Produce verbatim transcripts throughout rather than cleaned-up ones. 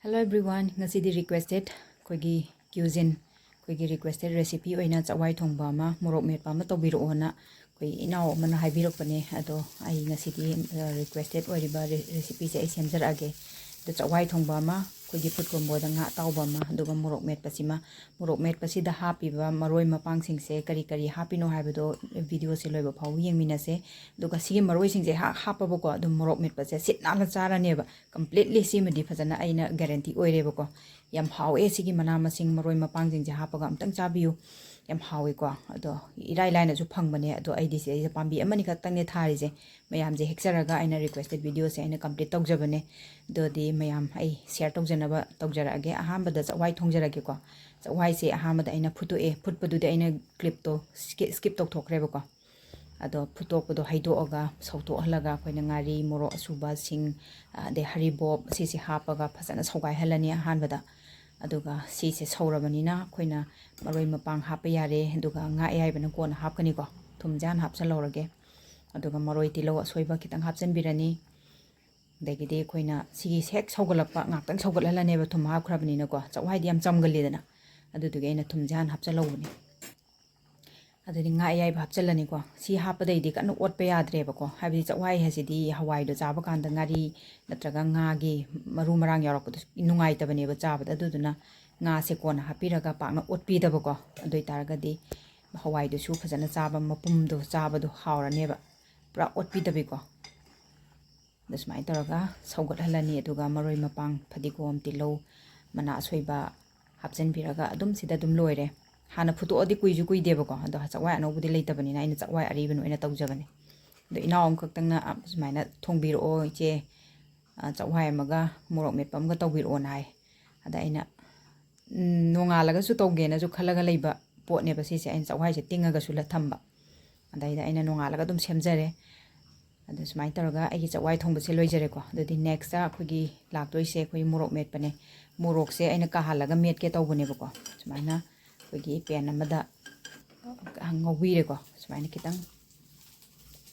Hello everyone, ꯉꯁꯤꯗꯤ requested ꯑꯩꯈꯣꯏꯒꯤ cuisine, ꯑꯩꯈꯣꯏꯒꯤ requested recipe ꯑꯣꯏꯅ ꯆꯥꯛꯋꯥꯏ ꯊꯣꯡꯕ ꯑꯃ, ꯃꯣꯔꯣꯛ ꯃꯦꯠꯄ ꯑꯃ ꯇꯧꯕꯤꯔꯛꯑꯣꯅ ꯑꯩꯈꯣꯏ ꯏꯅꯥꯎ ꯑꯃꯅ ꯍꯥꯏꯕꯤꯔꯛꯄꯅꯦ꯫ ꯑꯗꯣ ꯑꯩ ꯉꯁꯤꯗꯤ, ꯑ, requested ꯑꯣꯏꯔꯤꯕ re-, recipeꯁꯦ ꯑꯩ ꯁꯦꯝꯖꯔꯛꯑꯒꯦ꯫ ꯑꯗꯣ ꯆꯥꯛꯋꯥꯏ ꯊꯣꯡꯕ ꯑꯃ, ꯑꯩꯈꯣꯏꯒꯤ ꯐꯨꯠ ꯀꯣꯝꯕꯣꯗ ꯉꯥ ꯑꯇꯥꯎꯕ ꯑꯃ, ꯑꯗꯨꯒ ꯃꯣꯔꯣꯛ ꯃꯦꯠꯄꯁꯤꯃ, ꯃꯣꯔꯣꯛ ꯃꯦꯠꯄꯁꯤꯗ ꯍꯥꯞꯄꯤꯕ ꯃꯔꯣꯏ ꯃꯄꯥꯡꯁꯤꯡꯁꯦ ꯀꯔꯤ ꯀꯔꯤ ꯍꯥꯞꯄꯤꯅꯣ ꯍꯥꯏꯕꯗꯣ videoꯁꯦ ꯂꯣꯏꯕ ꯐꯥꯎꯕ ꯌꯦꯡꯃꯤꯟꯅꯁꯦ꯫ ꯑꯗꯨꯒ ꯁꯤꯒꯤ ꯃꯔꯣꯏꯁꯤꯡꯁꯦ ꯍꯥꯞ-, ꯍꯥꯞꯄꯕꯀꯣ, ꯑꯗꯨꯝ ꯃꯣꯔꯣꯛ ꯃꯦꯠꯄꯁꯦ ꯁꯤꯠ ꯅꯥꯟꯅ ꯆꯥꯔꯅꯦꯕ꯫ Completely ꯁꯤꯃꯗꯤ ꯐꯖꯅ ꯑꯩꯅ guarantee ꯑꯣꯏꯔꯦꯕꯀꯣ꯫ ꯌꯥꯝ ꯍꯥꯎꯋꯦ ꯁꯤꯒꯤ ꯃꯅꯥ ꯃꯁꯤꯡ ꯃꯔꯣꯏ ꯃꯄꯥꯡꯁꯤꯡꯁꯦ ꯍꯥꯞꯄꯒ, ꯑꯝꯇꯪ ꯆꯥꯕꯤꯌꯨ꯫ ꯌꯥꯝ ꯍꯥꯎꯋꯦꯀꯣ꯫ ꯑꯗꯣ ꯏꯔꯥꯏ ꯂꯥꯏꯅꯁꯨ ꯐꯪꯕꯅꯦ꯫ ꯑꯗꯣ ꯑꯩꯗꯤ ꯁꯤꯗꯩꯁꯤꯗ ꯄꯥꯝꯕꯤ ꯑꯃꯅꯤ ꯈꯛꯇꯪꯅꯦ ꯊꯥꯔꯤꯁꯦ꯫ ꯃꯌꯥꯝꯁꯦ ꯍꯦꯛꯆꯔꯒ ꯑꯩꯅ requested videoꯁꯦ ꯑꯩꯅ complete ꯇꯧꯖꯕꯅꯦ꯫ ꯑꯗꯨꯗꯤ ꯃꯌꯥꯝ ꯑꯩ share ꯇꯧꯖꯅꯕ ꯇꯧꯖꯔꯛꯑꯒꯦ꯫ ꯑꯍꯥꯟꯕꯗ ꯆꯥꯛꯋꯥꯏ ꯊꯣꯡꯖꯔꯛꯀꯦꯀꯣ꯫ ꯆꯥꯛꯋꯥꯏꯁꯦ ꯑꯍꯥꯟꯕꯗ ꯑꯩꯅ ꯐꯨꯠꯇꯣꯛꯑꯦ꯫ ꯐꯨꯠꯄꯗꯨꯗꯤ ꯑꯩꯅ clipꯇꯣ skip, skip ꯇꯧꯊꯣꯛꯈ꯭ꯔꯦꯕꯀꯣ꯫ ꯑꯗꯣ ꯐꯨꯠꯇꯣꯛꯄꯗꯣ ꯍꯩꯗꯣꯛꯑꯒ, ꯁꯧꯊꯣꯛꯍꯜꯂꯒ, ꯑꯩꯈꯣꯏꯅ ꯉꯥꯔꯤ, ꯃꯣꯔꯣꯛ ꯑꯁꯨꯕ, ꯁꯤꯡ, ꯑꯗꯩ ꯍꯔꯤꯕꯣꯞ, ꯑꯁꯤꯁꯦ ꯍꯥꯞꯄꯒ ꯐꯖꯅ ꯁꯧꯒꯥꯏꯍꯜꯂꯅꯤ ꯑꯍꯥꯟꯕꯗ꯫ ꯑꯗꯨꯒ ꯁꯤꯁꯦ ꯁꯧꯔꯕꯅꯤꯅ ꯑꯩꯈꯣꯏꯅ ꯃꯔꯣꯏ ꯃꯄꯥꯡ ꯍꯥꯞꯄ ꯌꯥꯔꯦ꯫ ꯑꯗꯨꯒ ꯉꯥ ꯑꯌꯥꯏꯕꯅ ꯀꯣꯟꯅ ꯍꯥꯞꯀꯅꯤꯀꯣ꯫ ꯊꯨꯝꯁꯦ ꯍꯥꯟꯅ ꯍꯥꯞꯆꯜꯍꯧꯔꯒꯦ꯫ ꯑꯗꯨꯒ ꯃꯔꯣꯏ, ꯇꯤꯜꯍꯧ ꯑꯁꯣꯏꯕ ꯈꯤꯇꯪ ꯍꯥꯞꯆꯤꯟꯕꯤꯔꯅꯤ꯫ ꯑꯗꯒꯤꯗꯤ ꯑꯩꯈꯣꯏꯅ ꯁꯤꯒꯤ ꯍꯦꯛ ꯁꯧꯒꯠꯂꯛꯄ, ꯉꯥꯛꯇꯪ ꯁꯧꯒꯠꯍꯜꯂꯅꯦꯕ, ꯊꯨꯝ ꯍꯥꯞꯈ꯭ꯔꯕꯅꯤꯅꯀꯣ꯫ ꯆꯥꯛꯋꯥꯏꯗꯤ ꯌꯥꯝ ꯆꯝꯒꯜꯂꯤꯗꯅ, ꯑꯗꯨꯗꯨꯒꯤ ꯑꯩꯅ ꯊꯨꯝꯁꯦ ꯍꯥꯟꯅ ꯍꯥꯞꯆꯜꯍꯧꯕꯅꯦ꯫ ꯑꯗꯨꯗꯤ ꯉꯥ ꯑꯌꯥꯏꯕ ꯍꯥꯞꯆꯜꯂꯅꯤꯀꯣ꯫ ꯁꯤ ꯍꯥꯞꯄꯗꯩꯗꯤ ꯀꯟꯅ ꯑꯣꯠꯄ ꯌꯥꯗ꯭ꯔꯦꯕꯀꯣ, ꯍꯥꯏꯕꯗꯤ ꯆꯥꯛꯋꯥꯏ ꯍꯥꯏꯁꯤꯗꯤ ꯍꯋꯥꯏꯗꯣ ꯆꯥꯕ ꯀꯥꯟꯗ ꯉꯥꯔꯤ ꯅꯠꯇ꯭ꯔꯒ ꯉꯥꯒꯤ ꯃꯔꯨ ꯃꯔꯥꯡ ꯌꯥꯎꯔꯛꯄꯗꯣ ꯅꯨꯡꯉꯥꯏꯇꯕꯅꯦꯕ ꯆꯥꯕꯗ꯫ ꯑꯗꯨꯗꯨꯅ ꯉꯥꯁꯦ ꯀꯣꯟꯅ ꯍꯥꯞꯄꯤꯔꯒ ꯄꯥꯛꯅ ꯑꯣꯠꯄꯤꯗꯕꯀꯣ꯫ ꯑꯗꯨ ꯑꯣꯏꯇꯥꯔꯒꯗꯤ ꯍꯋꯥꯏꯗꯨꯁꯨ ꯐꯖꯅ ꯆꯥꯕ, ꯃꯄꯨꯝꯗꯣ ꯆꯥꯕꯗꯣ ꯍꯥꯎꯔꯅꯦꯕ꯫ ꯄꯨꯔꯥ ꯑꯣꯠꯄꯤꯗꯕꯤꯀꯣ꯫ ꯑꯗ ꯁꯨꯃꯥꯏꯅ ꯇꯧꯔꯒ ꯁꯧꯒꯠꯍꯜꯂꯅꯤ꯫ ꯑꯗꯨꯒ ꯃꯔꯣꯏ ꯃꯄꯥꯡ, ꯐꯗꯤꯒꯣꯝ, ꯇꯤꯜꯍꯧ, ꯃꯅꯥ ꯑꯁꯣꯏꯕ ꯍꯥꯞꯆꯤꯟꯕꯤꯔꯒ ꯑꯗꯨꯝ ꯁꯤꯗ ꯑꯗꯨꯝ ꯂꯣꯏꯔꯦ꯫ ꯍꯥꯟꯅ ꯐꯨꯠꯇꯣꯛꯑꯗꯤ ꯀꯨꯏꯁꯨ ꯀꯨꯏꯗꯦꯕꯀꯣ꯫ ꯑꯗꯣ ꯆꯥꯛꯋꯥꯏ ꯑꯅꯧꯕꯗꯤ ꯂꯩꯇꯕꯅꯤꯅ ꯑꯩꯅ ꯆꯥꯛꯋꯥꯏ ꯑꯔꯤꯕꯅ ꯑꯣꯏꯅ ꯇꯧꯖꯕꯅꯦ꯫ ꯑꯗꯣ ꯏꯅꯥꯎ ꯑꯃꯈꯛꯇꯪꯅ, "ꯑ, ꯁꯨꯃꯥꯏꯅ ꯊꯣꯡꯕꯤꯔꯛꯑꯣ ꯏꯆꯦ, ꯑ, ꯆꯥꯛꯋꯥꯏ ꯑꯃꯒ ꯃꯣꯔꯣꯛ ꯃꯦꯠꯄ ꯑꯃꯒ ꯇꯧꯕꯤꯔꯛꯑꯣꯅ" ꯍꯥꯏ꯫ ꯑꯗ ꯑꯩꯅ, ꯎꯝ, ꯅꯣꯡꯉꯥꯜꯂꯒꯁꯨ ꯇꯧꯒꯦꯅꯁꯨ ꯈꯜꯂꯒ ꯂꯩꯕ ꯄꯣꯠꯅꯦꯕ ꯁꯤꯁꯦ꯫ ꯑꯩꯅ ꯆꯥꯛꯋꯥꯏꯁꯦ ꯇꯤꯡꯉꯒꯁꯨ ꯂ-, ꯊꯝꯕ꯫ ꯑꯗꯩꯗ ꯑꯩꯅ ꯅꯣꯡꯉꯥꯜꯂꯒ ꯑꯗꯨꯝ ꯁꯦꯝꯖꯔꯦ꯫ ꯑꯗꯨ ꯁꯨꯃꯥꯏꯅ ꯇꯧꯔꯒ ꯑꯩꯒꯤ ꯆꯥꯛꯋꯥꯏ ꯊꯣꯡꯕꯁꯦ ꯂꯣꯏꯖꯔꯦꯀꯣ꯫ ꯑꯗꯨꯗꯤ next ꯑꯩꯈꯣꯏꯒꯤ ꯂꯥꯛꯇꯣꯏꯁꯦ ꯑꯩꯈꯣꯏꯒꯤ ꯃꯣꯔꯣꯛ ꯃꯦꯠꯄꯅꯦ꯫ ꯃꯣꯔꯣꯛꯁꯦ ꯑꯩꯅ ꯀꯥꯍꯜꯂꯒ ꯃꯦꯠꯀꯦ ꯇꯧꯕꯅꯦꯕꯀꯣ꯫ ꯁꯨꯃꯥꯏꯅ ꯑꯩꯈꯣꯏꯒꯤ pan ꯑꯃꯗ ꯉꯧꯕꯤꯔꯦꯀꯣ꯫ ꯁꯨꯃꯥꯏꯅ ꯈꯤꯇꯪ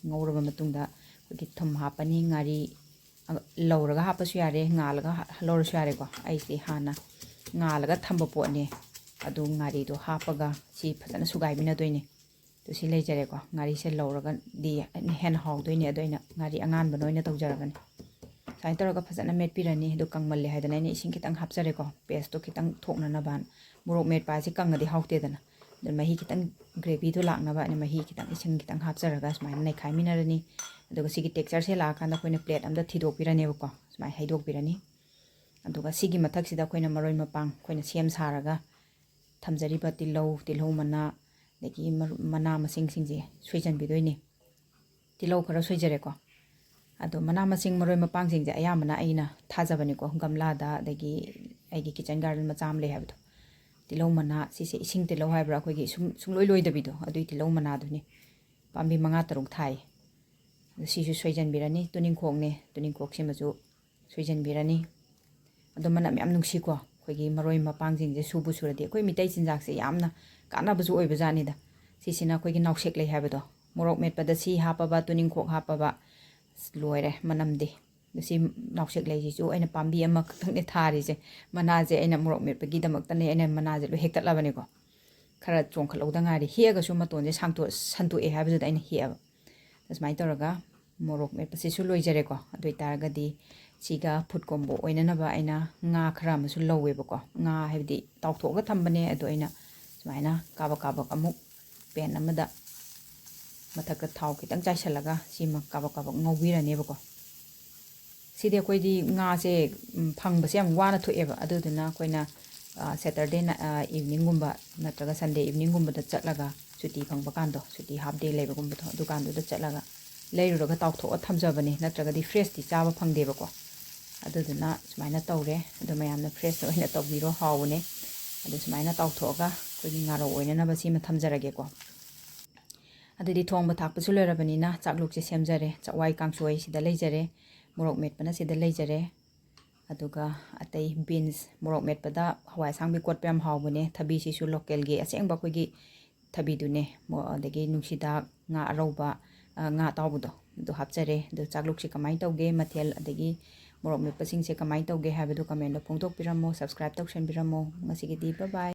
ꯉꯧꯔꯕ ꯃꯇꯨꯡꯗ ꯑꯩꯈꯣꯏꯒꯤ ꯊꯨꯝ ꯍꯥꯞꯄꯅꯤ, ꯉꯥꯔꯤ, ꯂꯧꯔꯒ ꯍꯥꯞꯄꯁꯨ ꯌꯥꯔꯦ, ꯉꯥꯜꯂꯒ ꯍꯥ-, ꯂꯧꯔꯁꯨ ꯌꯥꯔꯦꯀꯣ꯫ ꯑꯩꯁꯦ ꯍꯥꯟꯅ ꯉꯥꯜꯂꯒ ꯊꯝꯕ ꯄꯣꯠꯅꯦ꯫ ꯑꯗꯨ ꯉꯥꯔꯤꯗꯣ ꯍꯥꯞꯄꯒ ꯁꯤ ꯐꯖꯅ ꯁꯨꯒꯥꯏꯃꯤꯟꯅꯗꯣꯏꯅꯦ꯫ ꯑꯗꯨ ꯁꯤ ꯂꯩꯖꯔꯦꯀꯣ꯫ ꯉꯥꯔꯤꯁꯦ ꯂꯧꯔꯒꯗꯤ ꯍꯦꯟꯅ ꯍꯥꯎꯗꯣꯏꯅꯦ꯫ ꯑꯗꯣ ꯑꯩꯅ ꯉꯥꯔꯤ ꯑꯉꯥꯟꯕꯅ ꯑꯣꯏꯅ ꯇꯧꯖꯔꯕꯅꯤ꯫ ꯁꯨꯃꯥꯏꯅ ꯇꯧꯔꯒ ꯐꯖꯅ ꯃꯦꯠꯄꯤꯔꯅꯤ꯫ ꯑꯗꯨ ꯀꯪꯃꯜꯂꯦ ꯍꯥꯏꯗꯅ ꯑꯩꯅ ꯏꯁꯤꯡ ꯈꯤꯇꯪ ꯍꯥꯞꯆꯔꯦꯀꯣ, paste ꯇꯣ ꯈꯤꯇꯪ ꯊꯣꯛꯅꯅꯕ꯫ ꯃꯣꯔꯣꯛ ꯃꯦꯠꯄ ꯍꯥꯏꯁꯦ ꯀꯪꯉꯗꯤ ꯍꯥꯎꯇꯦꯗꯅ꯫ ꯑꯗꯨ ꯃꯍꯤ ꯈꯤꯇꯪ, gravy ꯗꯣ ꯂꯥꯛꯅꯕ ꯑꯩꯅ ꯃꯍꯤ ꯈꯤꯇꯪ, ꯏꯁꯤꯡ ꯈꯤꯇꯪ ꯍꯥꯞꯆꯔꯒ ꯁꯨꯃꯥꯏꯅ ꯅꯩꯈꯥꯏꯃꯤꯟꯅꯔꯅꯤ꯫ ꯑꯗꯨꯒ ꯁꯤꯒꯤ texture ꯁꯦ ꯂꯥꯛꯑꯀꯥꯟꯗ ꯑꯩꯈꯣꯏꯅ plate ꯑꯝꯗ ꯊꯤꯗꯣꯛꯄꯤꯔꯅꯦꯕꯀꯣ꯫ ꯁꯨꯃꯥꯏꯅ ꯍꯩꯗꯣꯛꯄꯤꯔꯅꯤ꯫ ꯑꯗꯨꯒ ꯁꯤꯒꯤ ꯃꯊꯛꯁꯤꯗ ꯑꯩꯈꯣꯏꯅ ꯃꯔꯣꯏ ꯃꯄꯥꯡ ꯑꯩꯈꯣꯏꯅ ꯁꯦꯝ ꯁꯥꯔꯒ ꯊꯝꯖꯔꯤꯕ ꯇꯤꯜꯍꯧ, ꯇꯤꯜꯍꯧ ꯃꯅꯥ, ꯑꯗꯒꯤ ꯃꯔꯨ-, ꯃꯅꯥ ꯃꯁꯤꯡꯁꯤꯡꯁꯦ ꯁꯣꯏꯖꯟꯕꯤꯗꯣꯏꯅꯦ꯫ ꯇꯤꯜꯍꯧ ꯈꯔ ꯁꯣꯏꯖꯔꯦꯀꯣ꯫ ꯑꯗꯣ ꯃꯅꯥ ꯃꯁꯤꯡ ꯃꯔꯣꯏ ꯃꯄꯥꯡꯁꯤꯡꯁꯦ ꯑꯌꯥꯝꯕꯅ ꯑꯩꯅ ꯊꯥꯖꯕꯅꯤꯀꯣ, ꯒꯝꯂꯥꯗ, ꯑꯗꯒꯤ ꯑꯩꯒꯤ kitchen garden ꯃꯆꯥ ꯑꯃ ꯂꯩ ꯍꯥꯏꯕꯗꯣ꯫ ꯇꯤꯜꯍꯧ ꯃꯅꯥ, ꯁꯤꯁꯦ ꯏꯁꯤꯡ ꯇꯤꯜꯍꯧ ꯍꯥꯏꯕ꯭ꯔꯥ, ꯑꯩꯈꯣꯏꯒꯤ ꯁꯨꯝ-, ꯁꯨꯡꯂꯣꯏ ꯂꯣꯏꯗꯕꯤꯗꯣ, ꯑꯗꯨꯒꯤ ꯇꯤꯜꯍꯧ ꯃꯅꯥꯗꯨꯅꯤ꯫ ꯄꯥꯝꯕꯤ ꯃꯉꯥ ꯇꯔꯨꯛ ꯊꯥꯏ꯫ ꯑꯗꯣ ꯁꯤꯁꯨ ꯁꯣꯏꯖꯟꯕꯤꯔꯅꯤ꯫ ꯇꯨꯅꯤꯡꯈꯣꯛꯅꯦ, ꯇꯨꯅꯤꯡꯈꯣꯛꯁꯤꯃꯁꯨ ꯁꯣꯏꯖꯟꯕꯤꯔꯅꯤ꯫ ꯑꯗꯣ ꯃꯅꯝ ꯌꯥꯝ ꯅꯨꯡꯁꯤꯀꯣ, ꯑꯩꯈꯣꯏꯒꯤ ꯃꯔꯣꯏ ꯃꯄꯥꯡꯁꯤꯡꯁꯦ ꯁꯨꯕꯨ ꯁꯨꯔꯗꯤ꯫ ꯑꯩꯈꯣꯏ ꯃꯤꯇꯩ ꯆꯤꯟꯖꯥꯛꯁꯦ ꯌꯥꯝꯅ ꯀꯥꯟꯅꯕꯁꯨ ꯑꯣꯏꯕꯖꯥꯠꯅꯤꯗ꯫ ꯁꯤꯁꯤꯅ ꯑꯩꯈꯣꯏꯒꯤ ꯅꯥꯎꯁꯦꯛ ꯂꯩ ꯍꯥꯏꯕꯗꯣ, ꯃꯣꯔꯣꯛ ꯃꯦꯠꯄꯗ ꯁꯤ ꯍꯥꯞꯄꯕ, ꯇꯨꯅꯤꯡꯈꯣꯛ ꯍꯥꯞꯄꯕ, ꯑꯁ, ꯂꯣꯏꯔꯦ ꯃꯅꯝꯗꯤ꯫ ꯑꯗꯣ ꯁꯤ ꯅꯥꯎꯁꯦꯛ ꯂꯩꯁꯤꯁꯨ ꯑꯩꯅ ꯄꯥꯝꯕꯤ ꯑꯃꯈꯛꯇꯪꯅꯦ ꯊꯥꯔꯤꯁꯦ꯫ ꯃꯅꯥꯁꯦ ꯑꯩꯅ ꯃꯣꯔꯣꯛ ꯃꯦꯠꯄꯒꯤꯗꯃꯛꯇꯅꯦ ꯑꯩꯅ ꯃꯅꯥꯁꯦ ꯂꯣꯏ ꯍꯦꯛꯇꯠꯂꯕꯅꯤꯀꯣ꯫ ꯈꯔ ꯆꯣꯡꯈꯠꯍꯧꯗ ꯉꯥꯏꯔꯤ꯫ ꯍꯦꯛꯑꯒꯁꯨ ꯃꯇꯣꯟꯁꯦ ꯁꯥꯡꯇꯣꯛ-, ꯁꯟꯇꯣꯛꯑꯦ ꯍꯥꯏꯕꯗꯨꯗ ꯑꯩꯅ ꯍꯦꯛꯑꯕ꯫ ꯑꯗꯨ ꯁꯨꯃꯥꯏꯅ ꯇꯧꯔꯒ ꯃꯣꯔꯣꯛ ꯃꯦꯠꯄꯁꯤꯁꯨ ꯂꯣꯏꯖꯔꯦꯀꯣ꯫ ꯑꯗꯨ ꯑꯣꯏꯇꯥꯔꯒꯗꯤ ꯁꯤꯒ ꯐꯨꯠ ꯀꯣꯝꯕꯣ ꯑꯣꯏꯅꯅꯕ ꯑꯩꯅ ꯉꯥ ꯈꯔ ꯑꯃꯁꯨ ꯂꯧꯋꯦꯕꯀꯣ꯫ ꯉꯥ ꯍꯥꯏꯕꯗꯤ ꯇꯥꯎꯊꯣꯛꯑꯒ ꯊꯝꯕꯅꯦ, ꯑꯗꯣ ꯑꯩꯅ ꯁꯨꯃꯥꯏꯅ ꯀꯥꯕꯛ ꯀꯥꯕꯛ ꯑꯃꯨꯛ pan ꯑꯃꯗ ꯃꯊꯛꯇ ꯊꯥꯎ ꯈꯤꯇꯪ ꯆꯥꯏꯁꯤꯜꯂꯒ ꯁꯤꯃ ꯀꯥꯕꯛ ꯀꯥꯕꯛ ꯉꯧꯕꯤꯔꯅꯦꯕꯀꯣ꯫ ꯁꯤꯗꯤ ꯑꯩꯈꯣꯏꯗꯤ ꯉꯥꯁꯦ, ꯎꯝ, ꯐꯪꯕꯁꯦ ꯌꯥꯝ ꯋꯥꯅ ꯊꯣꯛꯑꯦꯕ꯫ ꯑꯗꯨꯗꯨꯅ ꯑꯩꯈꯣꯏꯅ, ꯑ, Saturday ꯅ-, ꯑ, evening ꯒꯨꯝꯕ ꯅꯠꯇ꯭ꯔꯒ Sunday evening ꯒꯨꯝꯕꯗ ꯆꯠꯂꯒ, ꯁꯨꯇꯤ ꯐꯪꯕ ꯀꯥꯟꯗꯣ, ꯁꯨꯇꯤ half day ꯂꯩꯕꯒꯨꯝꯕꯗꯣ, ꯑꯗꯨꯀꯥꯟꯗꯨꯗ ꯆꯠꯂꯒ ꯂꯩꯔꯨꯔꯒ ꯇꯥꯎꯊꯣꯛꯑ ꯊꯝꯖꯕꯅꯦ, ꯅꯠꯇ꯭ꯔꯒꯗꯤ fresh ꯇꯤ ꯆꯥꯕ ꯐꯪꯗꯦꯕꯀꯣ꯫ ꯑꯗꯨꯗꯨꯅ ꯁꯨꯃꯥꯏꯅ ꯇꯧꯔꯦ꯫ ꯑꯗꯣ ꯃꯌꯥꯝꯅ fresh ꯑꯣꯏꯅ ꯇꯧꯕꯤꯔꯣ, ꯍꯥꯎꯕꯅꯦ꯫ ꯑꯗꯣ ꯁꯨꯃꯥꯏꯅ ꯇꯥꯎꯊꯣꯛꯑꯒ ꯑꯩꯈꯣꯏꯒꯤ ꯉꯥꯔꯧ ꯑꯣꯏꯅꯅꯕ ꯁꯤꯃ ꯊꯝꯖꯔꯒꯦꯀꯣ꯫ ꯑꯗꯨꯗꯤ ꯊꯣꯡꯕ ꯊꯥꯛꯄꯁꯨ ꯂꯣꯏꯔꯕꯅꯤꯅ ꯆꯥꯛꯂꯨꯛꯁꯦ ꯁꯦꯝꯖꯔꯦ꯫ ꯆꯥꯛꯋꯥꯏ ꯀꯥꯡꯁꯣꯏ ꯁꯤꯗ ꯂꯩꯖꯔꯦ, ꯃꯣꯔꯣꯛ ꯃꯦꯠꯄꯅ ꯁꯤꯗ ꯂꯩꯖꯔꯦ꯫ ꯑꯗꯨꯒ ꯑꯇꯩ beans, ꯃꯣꯔꯣꯛ ꯃꯦꯠꯄꯗ ꯍꯋꯥꯏ ꯑꯁꯥꯡꯕꯤ ꯀꯣꯠꯄ ꯌꯥꯝ ꯍꯥꯎꯕꯅꯦ꯫ ꯊꯕꯤꯁꯤꯁꯨ local ꯒꯤ ꯑꯁꯦꯡꯕ ꯑꯩꯈꯣꯏꯒꯤ ꯊꯕꯤꯗꯨꯅꯦ꯫ ꯃꯣ-, ꯑꯗꯒꯤ ꯅꯨꯡꯁꯤꯗꯥꯛ, ꯉꯥ ꯑꯔꯧꯕ, ꯑ, ꯉꯥ ꯑꯇꯥꯎꯕꯗꯣ, ꯑꯗꯨ ꯍꯥꯞꯆꯔꯦ꯫ ꯑꯗꯨ ꯆꯥꯛꯂꯨꯛꯁꯦ ꯀꯃꯥꯏꯅ ꯇꯧꯒꯦ, ꯃꯊꯦꯜ ꯑꯗꯒꯤ ꯃꯣꯔꯣꯛ ꯃꯦꯠꯄꯁꯤꯡꯁꯦ ꯀꯃꯥꯏꯅ ꯇꯧꯒꯦ ꯍꯥꯏꯕꯗꯨ comment ꯐꯣꯡꯗꯣꯛꯄꯤꯔꯝꯃꯣ, subscribe ꯇꯧꯁꯟꯕꯤꯔꯝꯃꯣ꯫ ꯉꯁꯤꯒꯤꯗꯤ bye bye꯫